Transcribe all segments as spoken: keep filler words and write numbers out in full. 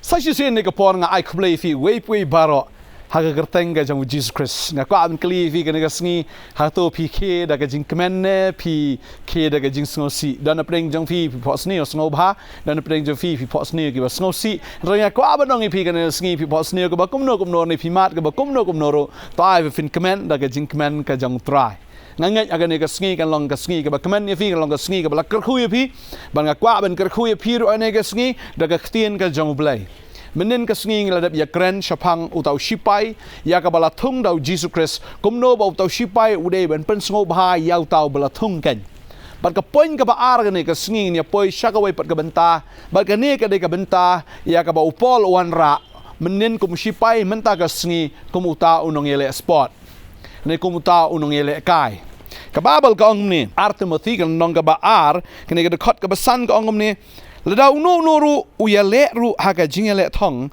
Sa shisien ne ka por nga ai khublei ïa phi wei pa wei baroh ha ka kyrteng ka jong u Jisu Khrist. Nga kwah ban kylli ïa phi kane ka sngi, hato phi khie da ka jingkmen ne phi khie da ka jingsngewsih? Don napdeng jong phi phi phohsniew sngewbha, don napdeng jong phi phi phohsniew kiba sngewsih. Hynrei nga kwah ban ong ïa phi kane ka sngi, phi phohsniew kaba kumno kumno ne phi mad kaba kumno kumno ruh, to ai ba phin kmen da ka jingkmen ka jong u Trai. Nga ngeit ha kane ka sngi kan long ka sngi kaba kmen ïa phi, kan long ka sngi kaba la kyrkhu ïa phi. Bad nga kwah ban kyrkhu ïa phi ruh ha kane ka sngi da ka ktien ka jong u Blei. Mynnin ka sngi ngi la dep ïakren shaphang uta u shipai ïa kaba la thung da u Jisu Khrist, kumno ba uta u shipai u dei ban pynsngewbha ïa uta uba la thung kein. Bad ka point kaba ar kane ka sngi ngin ïa poi sha kawei pat ka bynta, bad kane ka dei ka bynta ïa kaba u Paul u wanrah mynnin kum u shipai, mynta ka sngi kum uta u nongïaleh sport ne kum uta u nongïalehkai. Ka Baibl ka ong kumne, Ar Timothi ka lynnong kaba ar, kane ka dkhot kaba san ka ong kumne: Lada uno uno ruh u ïaleh ruh ha ka jingïaleh thong,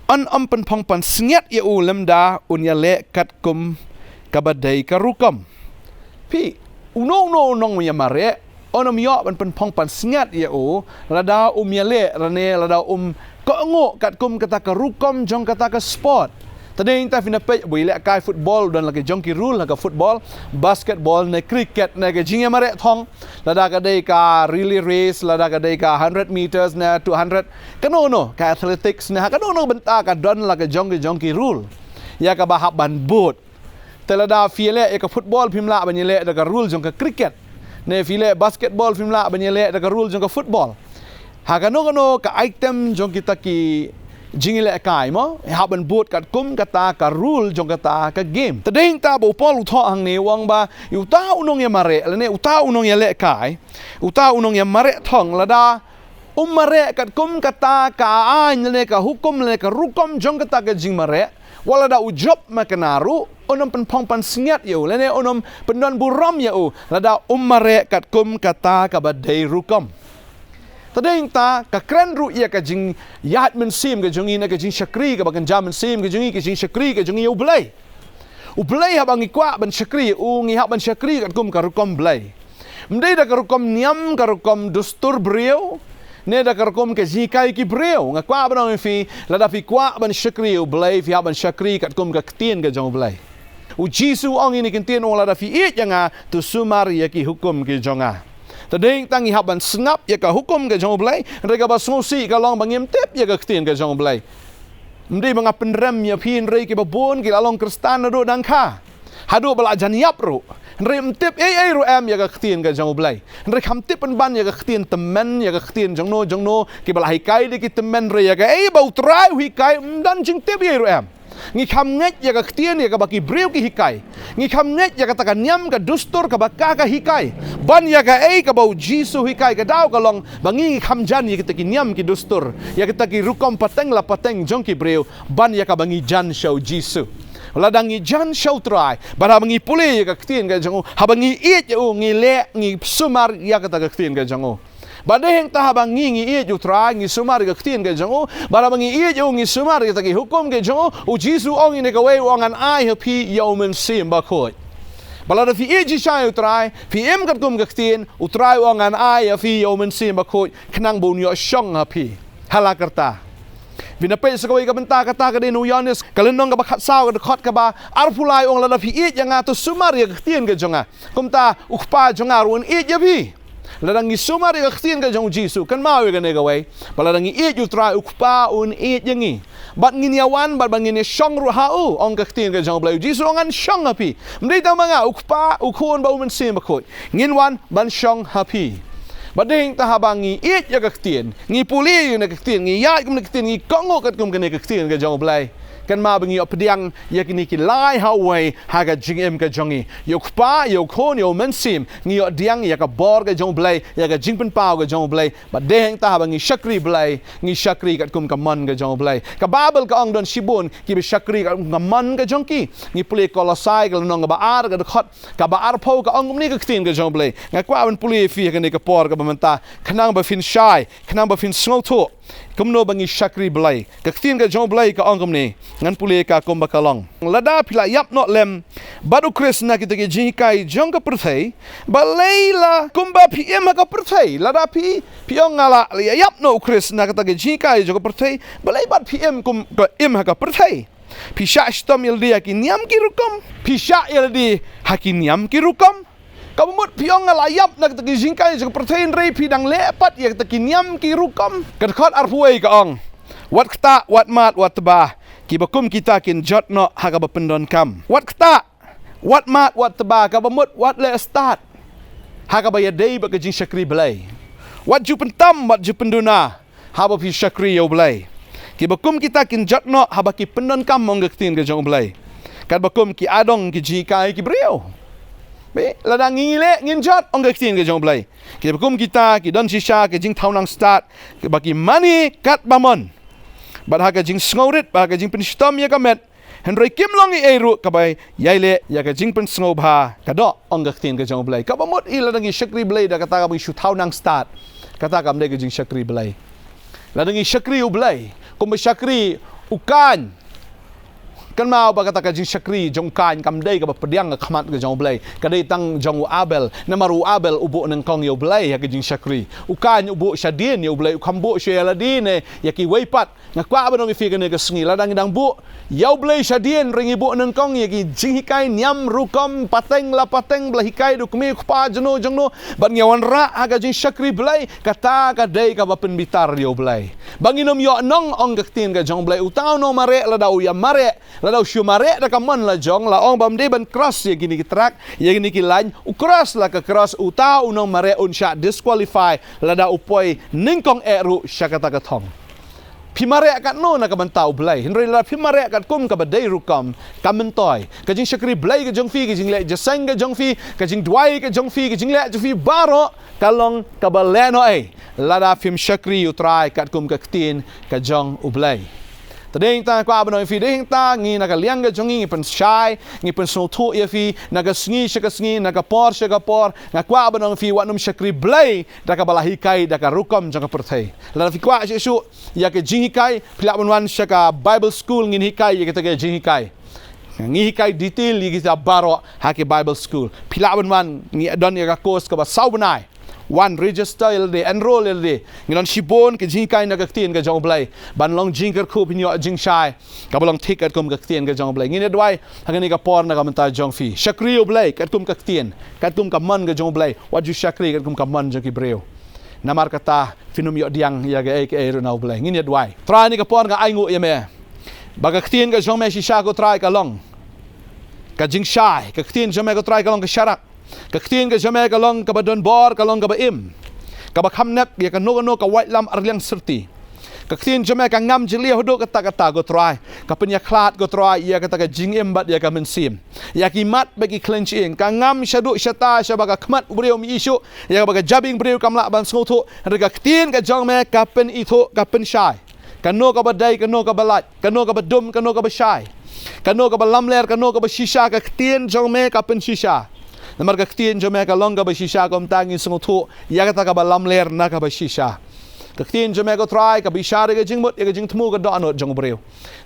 yn ym pynphong pansngiat ïa u lymda un ïaleh katkum kaba dei ka rukom. Phi, uno uno u nongïamareh un ym ïoh ban pynphong pansngiat ïa u lada um ïaleh, lane lada um kohnguh katkum kata ka rukom jong kata ka sport. Te dei nangta phin ïa peit, ba u ïalehkai football u don la ki jong ki rule ha ka football, basketball ne cricket ne ka jingïamareh thong, lada ka dei ka relay race, lada ka dei ka hundred meters ne two hundred, kano kano, ka athletics ne ha kano kano ka bynta ka don la ki jong ki jong ki rule ïa kaba hap ban bud. Te lada phi ïaleh ïa ka football phim lah ban ïaleh da ka rule jong ka cricket, ne phi ïaleh basketball phim lah ban ïaleh da ka rule jong ka football. Ha kano kano ka item jong kita ki jingïalehkai mo, hap ban bud katkum kata ka rule jong kata ka game. Te dei nangta ba u Paul u thoh hangne u ong ba ïa uta u nongïamareh lane uta u nongïalehkai, uta u nongïamareh thong, lada um mareh katkum kata ka aiñ lane ka hukum lane ka rukom jong kata ka jingmareh, wat lada u jop makna ruh, un ym pynphong pansngiat ïa u lane un ym pyndonburom ïa u lada um mareh katkum kata kaba dei rukom. Te dei nangta ka kren ruh ïa ka jingïaid mynsiem ka jong ngi ne ka jingshakri kaba kynja mynsiem ka jong ngi, ka jingshakri ka jong ngi ïa u Blei. U Blei haba ngi kwah ban shakri ïa u, ngi hap ban shakri katkum ka rukom Blei. Ym dei da ka rukom niam, ka rukom dustur briew, ne da ka rukom ka jinghikai ki briew. Nga kwah ban ong ïa phi, lada phi kwah ban shakri ïa u Blei, phi hap ban shakri katkum ka ktien ka jong u Blei. U Jisu u ong ïa kane ka ktien, u ong lada phi ïeit ïa nga, to sumar ïa ki hukum ki jong nga. Te dei nangta ngi hap ban sngap ïa ka hukum ka jong u Blei, hynrei kaba sngewsih ka long ba ngim tip ïa ka ktien ka jong u Blei. Ym dei ba nga pynrem ïa phi, hynrei kiba bun ki la long Khristan naduh dangka, haduh ba la jan ïap ruh, hynrei ym tip ei ei ruh em ïa ka ktien ka jong u Blei. Hynrei kham tip pynban ïa ka ktien tymmen, ïa ka ktien jongno jongno, kiba la hikai da ki tymmen, hynrei ïa kaei ba u Trai u hikai ym don jingtip ei ei ruh em. Ngi kham ngeit ïa ka ktien ïa kaba ki briew ki hikai. Ngi kham ngeit ïa kata ka niam ka dustur kaba ka ka hikai, ban ïa kaei kaba u Jisu u hikai. Ka daw ka long ba ngi, ngi kham jan ïa kita ki niam ki dustur, ïa kita ki rukom pateng la pateng jong ki briew, ban ïa kaba ngi jan sha u Jisu. Lada ngi jan sha u Trai, bad haba ngi pule ïa ka ktien ka jong u, haba ngi ïeit ïa u, ngi leh, ngi sumar ïa kata ka ktien ka jong u. Bad dei hangta haba ngi, ngi ïeit u Trai, ngi sumar ïa ka ktien ka jong u, bad haba ngi ïeit ïa u, ngi sumar ïa kita ki hukum ki jong u, u Jisu u ong ïa kane kawei, u ong ngan ai ha phi ïa u Mynsiem Bakhuid. Bad lada phi ïeit shisha ïa u Trai, phi im katkum ka ktien, u Trai u ong ngan ai ha phi ïa u Mynsiem Bakhuid, khnang ba un ïoh shong ha phi. Ha la karta. Phin ïa peit sa kawei ka bynta, kata ka dei na u Ïoannis, ka lynnong kaba khatsaw, ka dkhot kaba arphew lai, u ong lada phi ïeit ïa nga to sumar ïa ka ktien ka jong nga. Kumta u Kpa jong nga ruh un ïeit ïa phi. Lada ngi sumar ïa ka ktien ka jong u Jisu, kynmaw ïa kane kawei, ba lada ngi ïeit u Trai, u Kpa un ïeit ïa ngi. Bad ngin ïa wan, bad ba ngin ïa shong ruh ha u, ong ka ktien ka jong u Blei. U Jisu u ong ngan shong ha phi. Ym dei tang ma nga, u Kpa, u Khun bad u Mynsiem Bakhuid, ngin wan ban shong ha phi. Bad dei hangta haba ngi ïeit ïa ka ktien, ngi pule ïa kane ka ktien, ngi ïaid kum kane ka ktien, ngi kohnguh katkum kane ka ktien ka jong u Blei, kynmaw ba ngi ïoh pdiang ïa kine ki lai ha uwei ha ka jingim ka jong ngi. Ïa u Kpa, ïa u Khun, ïa u Mynsiem, ngi ïoh pdiang ïa ka bor ka jong u Blei, ïa ka jingpynpaw ka jong u Blei. Bad dei hangta haba ngi shakri Blei, ngi shakri katkum ka mon ka jong u Blei. Ka Baibl ka ong don shibun kiba shakri katkum ka mon ka jong ki. Ngi pule Kolosai, ka lynnong kaba ar, ka dkhot kaba arphew, ka ong kumne ka ktien ka jong u Blei. Nga kwah ban pule ïa phi ha kane ka por kaba mynta, khnang ba phin shai, khnang ba phin sngewthuh kumno ba ngi shakri Blei. Ka ktien ka jong u Blei ka ong kumne: Ngan pule ka kumba ka long. Lada phi la ïap noh lem bad U Khrist na kita ki jinghikai jong ka pyrthei, balei la kumba phi im ha ka pyrthei? Lada phi, phi ong nga la ïap noh U Khrist na kita ki jinghikai jong ka pyrthei, balei bad phi im kum ka im ha ka pyrthei? Phi shah shitom ïalade ha ki niam ki rukom. Phi shah ïalade ha ki niam ki rukom. Kaba mut phi ong nga la ïap na kita ki jinghikai jong ka pyrthei, hynrei phi dang leh pat ïa kita ki niam ki rukom. Ka dkhot arphew wei ka ong, wat ktah, wat mad, wat tba, kiba kum kita kin jot noh ha kaba pyndonkam. Wat ktah, wat mad, wat tba, kaba mut wat leh stad ha kaba ïadei bad ka jingshakri Blei. Wat ju pyntam, wat ju pynduna haba phi shakri ïa U Blei. Kiba kum kita kin jot noh haba ki pyndonkam, ong ka ktien ka jong U Blei. Katba kum ki adong ki jinghikai ki briew. Bad lada ngi leh ngin jot, ong ka ktien ka jong U Blei. Kiba kum kita ki don shisha ka jingthaw nang stad, ba ki mane katba mon, bad ha ka jingsngewrit, bad ha ka jingpynshitom ïa ka met, hynrei kim long ei ei ruh kaba ïai leh ïa ka jingpynsngewbha ka doh, ong ka ktien ka jong U Blei. Kaba mut hi, lada ngi shakri Blei da kata kaba ngi shu thaw nang stad, kata kam dei ka jingshakri Blei. Lada ngi shakri U Blei kumba shakri u Kain, kynmaw ba kata ka jingshakri jong u Kain kam dei kaba pdiang ha khmat ka jong U Blei. Ka dei tang jong u Abel. Namar u Abel u buh nyngkong ïa U Blei ha ka jingshakri. U Kain u buh shadien ïa U Blei, u kham buh shuh ïa lade ne ïa kiwei pat. Nga kwah ban ong ïa phi kane ka sngi, lada ngi dang buh ïa U Blei shadien, hynrei ngi buh nyngkong ïa ki jinghikai niam rukom, pateng la pateng, ba la hikai da u kmie u kpa jong no jong no, bad ngi wanrah ha ka jingshakri Blei, kata ka dei kaba pynbitar ïa U Blei. Ba ngin ym ïoh nong, ong ka ktien ka jong U Blei. Uta u nongmareh lada u ïa mareh, lada u shu mareh da ka mon la jong, la ong ba ym dei ban cross ïa kine ki track, ïa kine ki line, u cross la ka cross, uta u nongmareh un shah disqualify lada u poi nyngkong eh ruh sha kata ka thong. Phi mareh katno na ka bynta U Blei, hynrei lada phi mareh katkum kaba dei rukom, ka myntoi. Ka jingshakri Blei ka jong phi, ka jingleh jingïaseng ka jong phi, ka jingduwai ka jong phi, ka jingleh jong phi baroh ka long kaba lehnohei lada phim shakri ïa U Trai katkum ka ktien ka jong U Blei. Te dei hangta nga kwah ban ong ïa phi, dei hangta ngi na ka liang ka jong ngi, ngi pynshai, ngi pynsngewthuh ïa phi na ka sngi sha ka sngi, na ka por sha ka por. Nga kwah ban ong ïa phi, wat nym shakri Blei da kaba la hikai da ka rukom jong ka pyrthei. Lada phi kwah shuh shuh ïa ka jinghikai, phi lah ban wan sha ka Bible school, ngin hikai ïa kita ki jinghikai. Ngi hikai detail ïa kita baroh ha ki Bible school. Phi lah ban wan, ngi don ïa ka course kaba saw bnai. Wan register ïa lade, enroll ïa lade. Ngi don shibun ki jinghikai na ka ktien ka jong U Blei ban long jingkyrkhu, phin ïoh jingshai kaba long thik katkum ka ktien ka jong U Blei. Ngin ïa duwai ha kane ka por na ka bynta jong phi. Shakri ïa U Blei katkum ka ktien, katkum ka mon ka jong U Blei. Wat ju shakri katkum ka mon jong ki briew. Namar kata phin ym ïoh pdiang ïa kaei kaei ruh na U Blei. Ngin ïa duwai. Trai, ha kane ka por nga ainguh ïa me ba ka ktien ka jong me shisha, ko Trai, ka long ka jingshai. Ka ktien jong me, ko Trai, ka long ka sharak. Ka ktien ka jong me ka long kaba don bor, ka long kaba im, kaba kham nep ïa kano kano ka waitlam arliang syrti. Ka ktien jong me ka ngam jylliew haduh katta katta, ko Trai. Ka pynïakhlad, ko Trai, ïa kata ka jingim bad ïa ka mynsiem, ïa ki mat bad ki khlem jingim. Ka ngam shaduh shata, shaba ka khmat u briew um ithuh, ïa kaba ka jabieng briew kam lah ban sngewthuh. Hynrei ka ktien ka jong me ka pynithuh, ka pynshai kano kaba dei, kano kaba lait, kano kaba dum, kano kaba shai, kano kaba lamler, kano kaba shisha. Ka ktien jong me ka pynshisha. Namar ka ktien jong me ka long kaba shisha, kumta ngin sngewthuh ïa kata kaba lamler na kaba shisha. Ka ktien jong me, ko Trai, ka bishar ïa ka jingmut, ïa ka jingthmu, ka dohnud jong u briew.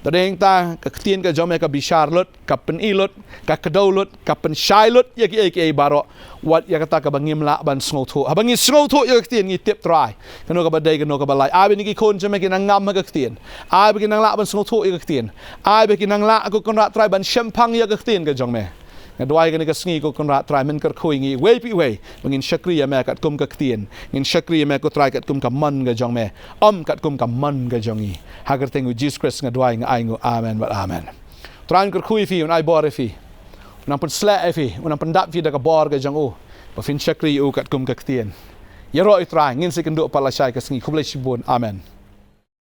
Te dei hangta ka ktien ka jong me ka bishar lut, ka pyni lut, ka kdew lut, ka pynshai lut ïa kiei kiei baroh. Wat ïa kata kaba ngim lah ban sngewthuh. Haba ngi sngewthuh ïa ka ktien, ngi tip, Trai, kano kaba dei, kano kaba lait. Ai ba kine ki khun jong me kin nang ngam ha ka ktien. Ai ba kin nang lah ban sngewthuh ïa ka ktien. Ai ba kin nang lah, ko Kynrad Trai, ban shemphang ïa ka ktien ka jong me. Nga duwai kane ka sngi, ko Kynrad Trai, men kyrkhu ïa ngi iwei pa iwei ba ngin shakri ïa me katkum ka ktien, ngin shakri ïa me, ko Trai, katkum ka mon ka jong me, ym katkum ka mon ka jong ngi. Ha ka kyrteng U Jisu Khrist nga duwai, nga ainguh. Amen bad amen. Trai un kyrkhu ïa phi, un ai bor ïa phi, un nang pynsleh ïa phi, un nang pyndap phi da ka bor ka jong u, ba phin shakri ïa u katkum ka ktien. Ïaroh ïa U Trai. Ngin sa ïakynduh pat lashai ka sngi. Khublei shibun. Amen.